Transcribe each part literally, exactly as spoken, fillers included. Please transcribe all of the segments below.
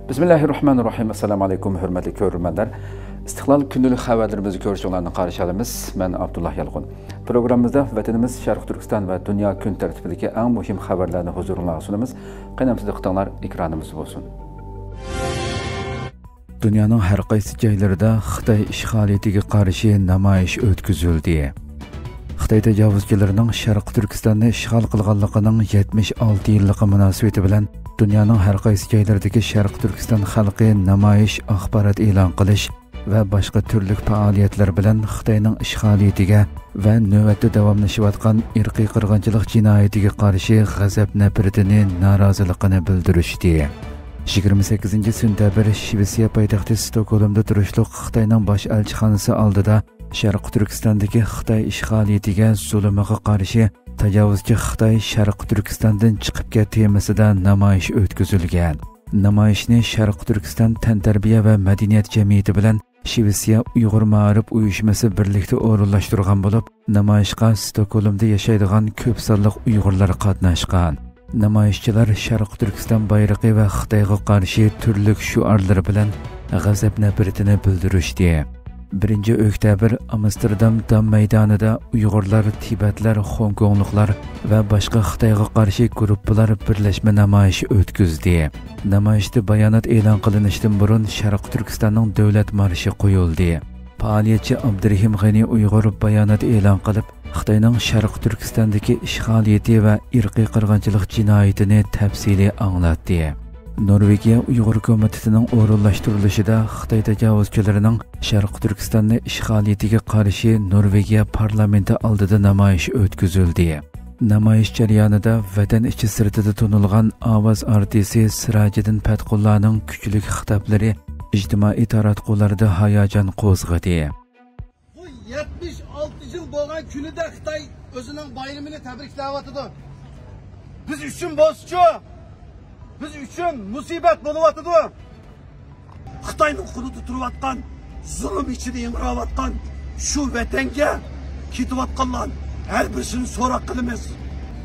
بىسمىللاھىررەھمانىررەھىم. ئەسسالامۇئەلەيكۇم، ھۆرمەتلىك كۆرۈرمەنلەر. ئىستىقلال كۈندىلىك خەۋەرلىرىمىزنى كۆرۈشۈڭلارنى قارشى ئالىمىز. مەن ئابدۇللا يالقۇن. پروگراممىمىزدا ۋەتىنىمىز شەرقىي تۈركىستان ۋە دۇنيا كۈن تەرتىپىدىكى ئەڭ مۇھىم خەۋەرلەرنى ھۇزۇرۇڭلارغا سۇنىمىز. قېنى ئەمسە دىققىتىڭلار ئېكرانىمىزدا بولسۇن. دۇنيانىڭ ھەر قايسى جايلىرىدا خىتاي ئىشغالىيىتىگە قارشى نامايىش ئۆتكۈزۈلدى. خىتاي تاجاۋۇزچىلىرىنىڭ شەرقىي تۈركىستاننى ئىشغال قىلغانلىقىنىڭ يەتمىش ئالتە يىللىقى مۇناسىۋىتى بىلەن دۇنيانىڭ ھەر قايسى جايلىرىدىكى شەرقىي تۈركىستان خەلقى نامايىش، ئاخبارات ئېلان قىلىش ۋە باشقا تۈرلۈك پائالىيەتلەر بىلەن خىتاينىڭ ئىشغالىيىتىگە ۋە نۆۋەتتە داۋاملىشىۋاتقان ئىرقىي قىرغىنچىلىق جىنايىتىگە قارشى غەزەپ-نەپرىتىنى، نارازىلىقىنى بىلدۈرۈشتى. يىگىرمە سەككىزىنچى سېنتەبىر شىۋېتسىيە پايتەختى ستوكھولمدا تۇرۇشلۇق خىتاينىڭ باش ئەلچىخانىسى ئالدىدا شەرقىي تۈركىستاندىكى خىتاي ئىشغالىيىتىگە، زۇلۇمىغا قارشى تاجاۋۇزچى خىتاي شەرقىي تۈركىستاندىن چىقىپ كەت تېمىسىدا نامايىش ئۆتكۈزۈلگەن. نامايىشنى شەرقىي تۈركىستان تەنتەربىيە ۋە مەدەنىيەت جەمئىيىتى بىلەن شىۋېتسىيە ئۇيغۇر مائارىپ ئۇيۇشمىسى بىرلىكتە ئورۇنلاشتۇرغان بولۇپ، نامايىشقا ستوكھولمدا ياشايدىغان كۆپ سانلىق ئۇيغۇرلار قاتناشقان. نامايىشچىلار شەرقىي تۈركىستان بايرىقى ۋە خىتايغا قارشى تۈرلۈك شوئارلىرى بىلەن غەزەپ-نەپرىتىنى بىلدۈرۈشتى. بىرىنچى ئۆكتەبىر ئامستېردام دام مەيدانىدا ئۇيغۇرلار، تىبەتلەر، خوڭكوڭلۇقلار ۋە باشقا خىتايغا قارشى گۇرۇپپىلار بىرلەشمە نامايىشى ئۆتكۈزدى. نامايىشتا بايانات ئېلان قىلىنىشتىن بۇرۇن شەرقىي تۈركىستاننىڭ دۆلەت مارشى قويۇلدى. پائالىيەتچى ئابدۇرېھىم غېنى ئۇيغۇر بايانات ئېلان قىلىپ، خىتاينىڭ شەرقىي تۈركىستاندىكى ئىشغالىيىتى ۋە ئىرقىي قىرغىنچىلىق جىنايىتىنى تەپسىلىي ئاڭلاتتى. نورۋېگىيە ئۇيغۇر كومىتېتىنىڭ ئورۇنلاشتۇرۇلۇشىدا خىتاي تاجاۋۇزچىلىرىنىڭ شەرقىي تۈركىستاننى ئىشغالىيىتىگە قارشى نورۋېگىيە پارلامېنتى ئالدىدا نامايىش ئۆتكۈزۈلدى. نامايىش جەريانىدا ۋەتەن ئىچى سىرتىدا تونۇلغان ئاۋاز ئارتىسى سىراجىدىن پەتقۇللانىڭ كۈچلۈك خىتابلىرى ئىجتىمائىي تاراتقۇلاردا ھاياجان قوزغىدى. بۇ يەتمىش ئالتە يىل بولغان كۈنىدە خىتاي ئۆزىنىڭ بايرىمىنى تەبرىكلەۋاتىدۇ. بىز ئۈچۈن بولسىچۇ؟ بىز ئۈچۈن مۇسىبەت بولۇۋاتىدۇ. خىتاينىڭ قولىدا تۇرۇۋاتقان، زۇلۇم ئىچىدە ئىڭراۋاتقان شۇ ۋەتەنگە كېتىۋاتقانلار ھەر بىرسىنى سوراق قىلىمىز.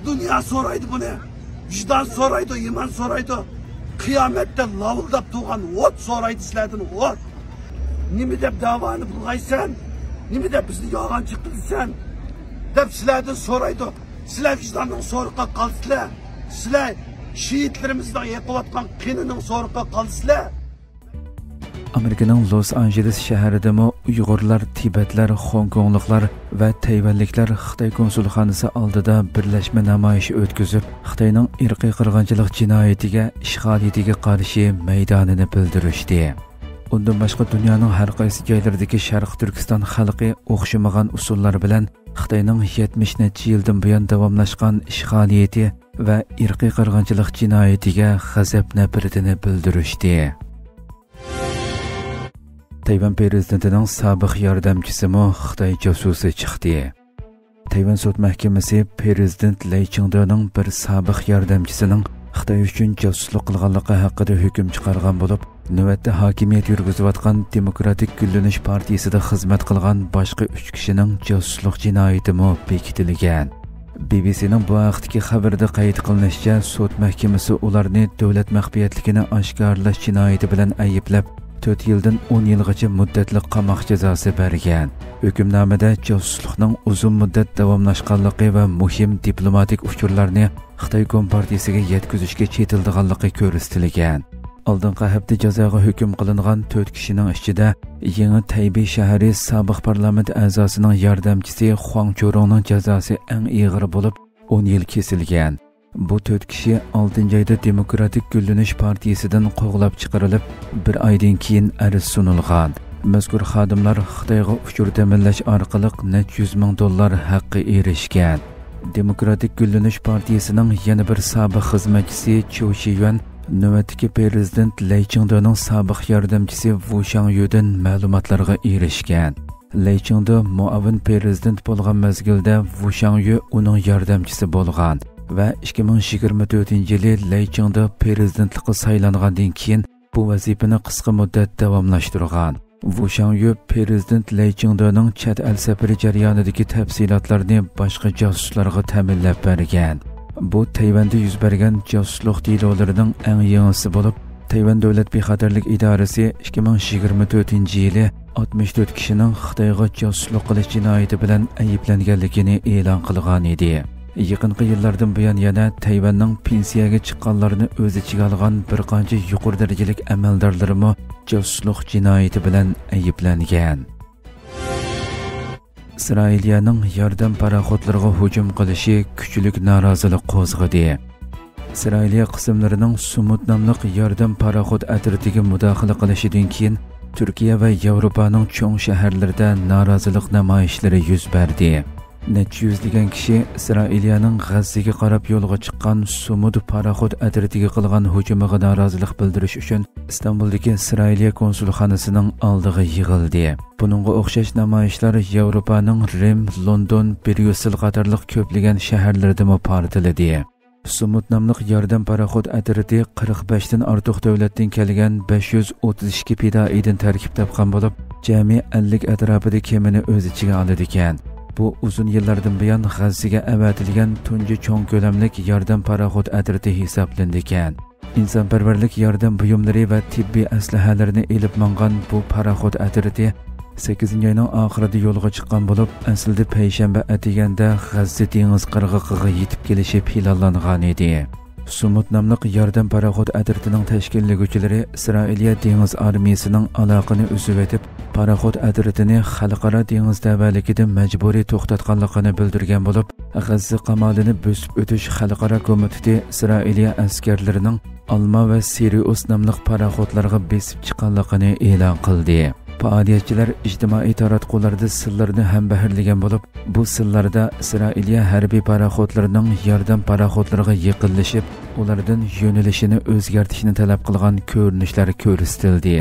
دۇنيا سورايدۇ بۇنى. ۋىجدان سورايدۇ، ئىمان سورايدۇ. قىيامەتتە لاۋۇلداپ تۇرغان ئوت سورايدۇ سىلەردىن، ئوت. نېمە دەپ دەۋانى بۇلغايسەن؟ نېمە دەپ بىزنى يالغانچى قىلىسەن؟ دەپ سىلەردىن سورايدۇ. سىلەر ۋىجداننىڭ سورىقىغا قالىسىلەر. سىلەر شېھىتلىرىمىزنىڭ ئېقىۋاتقان قېنىنىڭ سورىقىغا قالىسىلەر. ئامېرىكىنىڭ لوس ئانژېلېس شەھىرىدىمۇ ئۇيغۇرلار، تىبەتلەر، خوڭكوڭلۇقلار ۋە تەيۋەنلىكلەر خىتاي كونسۇلخانىسى ئالدىدا بىرلەشمە نامايىش ئۆتكۈزۈپ، خىتاينىڭ ئىرقىي قىرغىنچىلىق جىنايىتىگە، ئىشغالىيىتىگە قارشى مەيدانىنى بىلدۈرۈشتى. ئۇندىن باشقا، دۇنيانىڭ ھەر قايسى جايلىرىدىكى شەرقىي تۈركىستان خەلقى ئوخشىمىغان ئۇسۇللار بىلەن خىتاينىڭ يەتمىش نەچچە يىلدىن بۇيان داۋاملاشقان ئىشغالىيىتى ۋە ئىرقىي قىرغىنچىلىق جىنايىتىگە غەزەپ-نەپرىتىنى بىلدۈرۈشتى. تەيۋەن پىرېزىدېنتىنىڭ سابىق ياردەمچىسىمۇ خىتاي جاسۇسى چىقتى. تەيۋەن سوت مەھكىمىسى پىرېزىدېنت لەي چىڭدېنىڭ بىر سابىق ياردەمچىسىنىڭ خىتاي ئۈچۈن جاسۇسلۇق قىلغانلىقى ھەققىدە ھۆكۈم چىقارغان بولۇپ، نۆۋەتتە ھاكىمىيەت يۈرگۈزۈۋاتقان دېموكراتىك گۈللىنىش پارتىيىسىدا خىزمەت قىلغان باشقا ئۈچ كىشىنىڭ جاسۇسلۇق جىنايىتىمۇ بېكىتىلگەن. بى بى سىنىڭ بۇ ھەقتىكى خەۋىرىدە قەيت قىلىنىشىچە، سوت مەھكىمىسى ئۇلارنى دۆلەت مەخپىيەتلىكىنى ئاشكارىلاش جىنايىتى بىلەن ئەيىبلەپ، تۆت يىلدىن ئون يىلغىچە مۇددەتلىك قاماق جازاسى بەرگەن. ھۆكۈمنامىدە جاسۇسلۇقنىڭ ئۇزۇن مۇددەت داۋاملاشقانلىقى ۋە مۇھىم دىپلوماتىك ئۇچۇرلارنى خىتاي كومپارتىيىسىگە يەتكۈزۈشكە چېتىلىدىغانلىقى كۆرسىتىلگەن. ئالدىنقى ھەپتە جازاغا ھۆكۈم قىلىنغان تۆت كىشىنىڭ ئىچىدە يېڭى تەيبېي شەھىرى سابىق پارلامېنت ئەزاسىنىڭ ياردەمچىسى خۇاڭ چورۇڭنىڭ جازاسى ئەڭ ئېغىرى بولۇپ، ئون يىل كېسىلگەن. بۇ تۆت كىشى ئالتىنچى ئايدا دېموكراتىك گۈللىنىش پارتىيىسىدىن قوغلاپ چىقىرىلىپ، بىر ئايدىن كېيىن ئەرز سۇنۇلغان. مەزكۇر خادىملار خىتايغا ئۇچۇر تەمىنلەش ئارقىلىق نەچچە يۈز مىڭ دوللار ھەققى ئېرىشكەن. دېموكراتىك گۈللىنىش پارتىيىسىنىڭ يەنە بىر سابىق خىزمەتچىسى چيۇ شىيۈەن نۆۋەتتىكى پىرېزىدېنت لەي چىڭدېنىڭ سابىق ياردەمچىسى ۋۇ شاڭيۈدىن مەلۇماتلارغا ئېرىشكەن. لەي چىڭدې مۇئاۋىن پىرېزىدېنت بولغان مەزگىلدە ۋۇ شاڭيۈ ئۇنىڭ ياردەمچىسى بولغان ۋە ئىككى مىڭ يىگىرمە تۆتىنچى يىلى لەي چىڭدې پىرېزىدېنتلىققا سايلانغاندىن كېيىن بۇ ۋەزىپىنى قىسقا مۇددەت داۋاملاشتۇرغان. ۋۇ شاڭيۈ پىرېزىدېنت لەي چىڭدېنىڭ چەت ئەل سەپىرى جەريانىدىكى تەپسىلاتلارنى باشقا جاسۇسلارغا تەمىنلەپ بەرگەن. بۇ تەيۋەندە يۈز بەرگەن جاسۇسلۇق دېلولىرىنىڭ ئەڭ يېڭىسى بولۇپ، تەيۋەن دۆلەت بىخەتەرلىك ئىدارىسى ئىككى مىڭ يىگىرمە تۆتىنچى يىلى ئاتمىش تۆت كىشىنىڭ خىتايغا جاسۇسلۇق قىلىش جىنايىتى بىلەن ئەيىبلەنگەنلىكىنى ئېلان قىلغان ئىدى. يېقىنقى يىللاردىن بۇيان يەنە تەيۋەننىڭ پېنسىيەگە چىققانلارنى ئۆز ئىچىگە ئالغان بىر قانچە يۇقىرى دەرىجىلىك ئەمەلدارلىرىمۇ جاسۇسلۇق جىنايىتى بىلەن ئەيىبلەنگەن. ئىسرائىلىيەنىڭ ياردەم پاراخوتلىرىغا ھۇجۇم قىلىشى كۈچلۈك نارازىلىق قوزغىدى. ئىسرائىلىيە قىسىملىرىنىڭ سۇمۇد ناملىق ياردەم پاراخوت ئەترىتىگە مۇداخىلە قىلىشىدىن كېيىن، تۈركىيە ۋە ياۋروپانىڭ چوڭ شەھەرلىرىدە نارازىلىق نامايىشلىرى يۈز بەردى. نەچچە يۈزلىگەن كىشى ئىسرائىلىيەنىڭ غەززىگە قاراپ يولغا چىققان سۇمۇد پاراخوت ئەترىتىگە قىلغان ھۇجۇمىغا نارازىلىق بىلدۈرۈش ئۈچۈن ئىستانبۇلدىكى ئىسرائىلىيە كونسۇلخانىسىنىڭ ئالدىغا يىغىلدى. بۇنىڭغا ئوخشاش نامايىشلار ياۋروپانىڭ رىم، لوندون، بريۇسسېل قاتارلىق كۆپلىگەن شەھەرلىرىدىمۇ پارتلىدى. سۇمۇد ناملىق ياردەم پاراخوت ئەترىتى قىرىق بەشتىن ئارتۇق دۆلەتتىن كەلگەن بەش يۈز ئوتتۇز ئىككى پىدائىيدىن تەركىب تاپقان بولۇپ، جەمئىي ئەللىك ئەتراپىدا كېمىنى ئۆز ئىچىگە ئالىدىكەن. بۇ ئۇزۇن يىللاردىن بۇيان غەززىگە ئەۋەتىلگەن تۇنجى چوڭ كۆلەملىك ياردەم پاراخوت ئەترىتى ھېسابلىنىدىكەن. ئىنسانپەرۋەرلىك ياردەم بۇيۇملىرى ۋە تېببىي ئەسلىھەلەرنى ئېلىپ ماڭغان بۇ پاراخوت ئەترىتى سەككىزىنچى ئاينىڭ ئاخىرىدا يولغا چىققان بولۇپ، ئەسلىدە پەيشەنبە ئەتىگەندە غەززە دېڭىز قىرغىقىغا يېتىپ كېلىشى پىلانلانغان ئىدى. سۇمۇد ناملىق ياردەم پاراخوت ئەترىتىنىڭ تەشكىللىگۈچىلىرى ئىسرائىلىيە دېڭىز ئارمىيىسىنىڭ ئالاقىنى ئۈزۈۋېتىپ، پاراخوت ئەترىتىنى خەلقئارا دېڭىز تەۋەلىكىدە مەجبۇرىي توختاتقانلىقىنى بىلدۈرگەن بولۇپ، غەززە قامالىنى بۆسۈپ ئۆتۈش خەلقئارا كومىتېتى ئىسرائىلىيە ئەسكەرلىرىنىڭ ئالما ۋە سىرىئۇس ناملىق پاراخوتلارغا بېسىپ چىققانلىقىنى ئېلان قىلدى. پائالىيەتچىلەر ئىجتىمائىي تاراتقۇلاردا سىنلارنى ھەمبەھىرلىگەن بولۇپ، بۇ سىنلاردا ئىسرائىلىيە ھەربىي پاراخوتلىرىنىڭ ياردەم پاراخوتلىرىغا يېقىنلىشىپ، ئۇلاردىن يۆنىلىشىنى ئۆزگەرتىشنى تەلەپ قىلغان كۆرۈنۈشلەر كۆرسىتىلدى.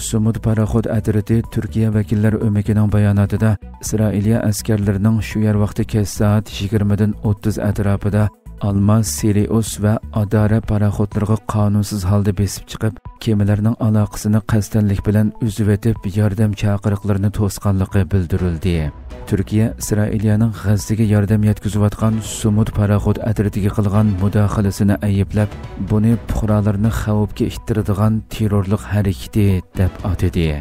سۇمۇد پاراخوت ئەترىتى تۈركىيە ۋەكىللەر ئۆمىكىنىڭ باياناتىدا ئىسرائىلىيە ئەسكەرلىرىنىڭ شۇ يەر ۋاقتى كەچ سائەت يىگىرمىدىن ئوتتۇز ئەتراپىدا ئالما، سىرىئۇس ۋە ئادارە پاراخوتلىرىغا قانۇنسىز ھالدا بېسىپ چىقىپ، كېمىلەرنىڭ ئالاقىسىنى قەستەنلىك بىلەن ئۈزۈۋېتىپ، ياردەم چاقىرىقلىرىنى توسقانلىقى بىلدۈرۈلدى. تۈركىيە ئىسرائىلىيەنىڭ غەززىگە ياردەم يەتكۈزۈۋاتقان سۇمۇد پاراخوت ئەترىتىگە قىلغان مۇداخىلىسىنى ئەيىبلەپ، بۇنى پۇقرالارنى خەۋپكە ئىتتىرىدىغان تېررورلۇق ھەرىكىتى دەپ ئاتىدى.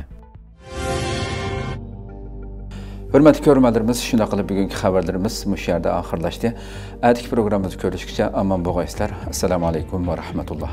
ھۆرمەتلىك كۆرۈرمەنلىرىمىز، شۇنداق قىلىپ بۈگۈنكى خەۋەرلىرىمىز مۇشۇ يەردە ئاخىرلاشتى. ئەتىكى پروگراممىمىزدا كۆرۈشكىچە ئامان بولغايسىلەر. ئەسسالامۇ ئەلەيكۇم ۋە رەھمەتۇللا.